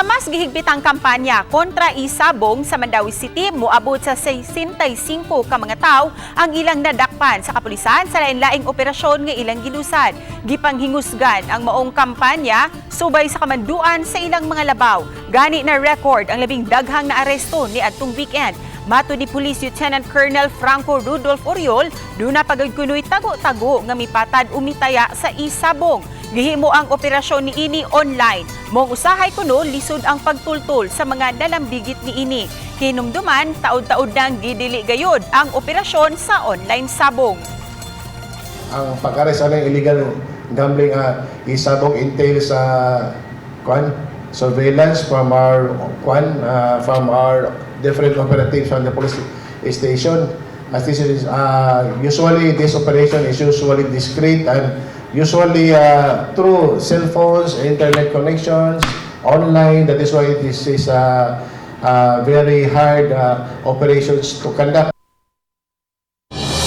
Sa mas gihigpitang kampanya kontra isabong sa Mandaue City, moabot sa 65 ka mga tawo ang ilang nadakpan sa kapulisan sa lain-laing operasyon nga ilang gilusad. Gipanghingusgan ang maong kampanya subay sa kamanduan sa ilang mga labaw. Gani na record ang labing daghang naaresto ni adtong weekend. Matud ni Police Lieutenant Colonel Franco Rudolph Oriol, duna pa gud kunoy tago-tago nga mipatad o mitaya sa isabong. Gihimo ang operasyon niini online. Mong usahay kuno lisod ang pagtultol sa mga nalambigit niini. Hinumduman, taod-taod nang gidili gayod ang operasyon sa online sabong. Ang pag-arrest ng illegal gambling isabong entails sa kwan, surveillance from our kwan, from our different operatives from the police station. As this is usually, this operation is usually discreet and usually through cell phones, internet connections, online. That is why this is very hard operations to conduct.